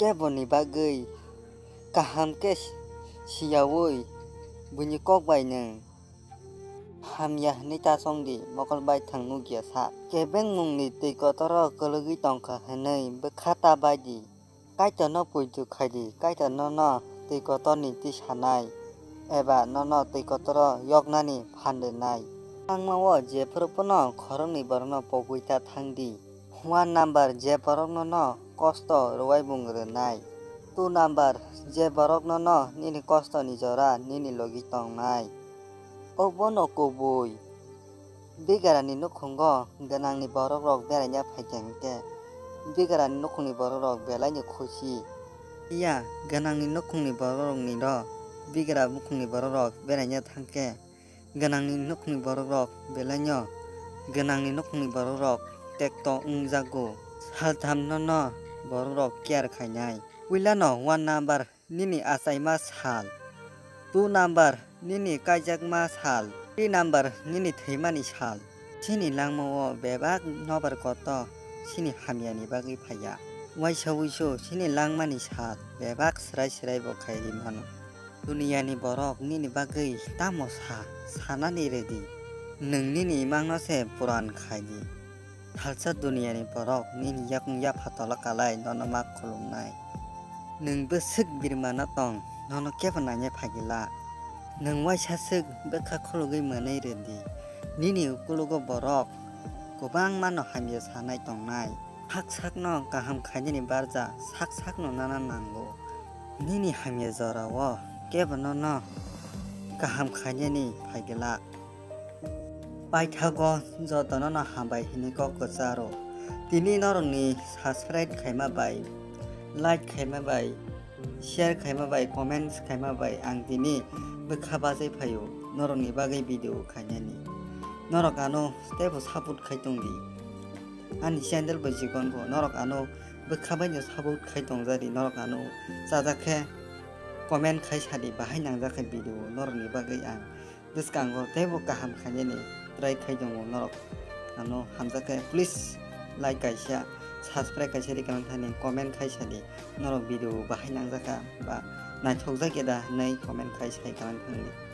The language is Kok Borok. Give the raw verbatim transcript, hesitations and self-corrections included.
keboni bagwi kaham khe siyaui buini kok bai nwng hamya hwnwi ta chong di, mokol baithang nukya sak. Kebengmungni twi kotoro kwlwgwi tongkha hwnwi bwkha ta bai di. Kaitorno poito khai di, Kaitor nono twi kotorni twi sanai, eba nono twi kotoro yoknani phan rwnai. Langmao jephuru phano khoroknwi borokno pogwi ta thang di. One number, je borok nono kosto rwui bung rwnai. Two number, je borok nono nini kostoni jora nini logi tongnai. Obono kubui. Bigrani nukhungo gwnangni borokrok beraina phaikha hwnkhe, bigrani nukhungni borokrok belaino khusi. Phiya gwnangni nukhungni borokrokni ro bigra nukhungni borokrok beraina thangkhe, gwnangni nukhungni borokrok belaino gwnangni nukhungni borokrok tekto wngjago. Salthamno no borokrok care khainai. Puilano one number, nini achaima sal. Two number, nini kaijakma sal. Three number, nini thwimani sal. Chini langmao bebak nobar koto chini hamyani bagwi phaiya. Waisa wuisu chini langmani sal bebak swrai swrai bo khai ri mano. Duniyani borok nini bagwi tamo sa, sanani rwdi. Nwng nini imangno se puran khai di. Thalsa duniyani borok nini yakung yapha tola kalai nono ma khulumnai. Nwng bwswk birmana tong, nono kebo naina phagila. Nwng waisa swk bwkha khulugwi mwnwi rwdi. Nini ukulugo borok kwbangmano hamya sanai tongnai. Sak sakno kaham khainani barja sak sakno nana nango. Nini hamya jorao kebo nono kaham khainani phagila. Paithago jotono no hambai hinwi kok kwcharo. Tini norokni subscribe khaima bai, like khaima bai, share khaima bai, comments khaima bai ang tini bwkha bachai phaio norokni bagwi video khainani. Norok ano teibo support khai tongdi. Ani channel bai chikon bo norok ano bwkha baino support khai tongjadi, norok ano chajak khe comment khai sadi, bahai nangjak khe video norokni bagwi ang bwskango teibo kaham khainani try khai tongo. Norok ano hamjak khe please like kaisa, subscribe kaisa ri kalang thani, comment khai sadi, norok video bahai nangjak kha ba naithok jak ya da hinwi comment khai sai kalang thani.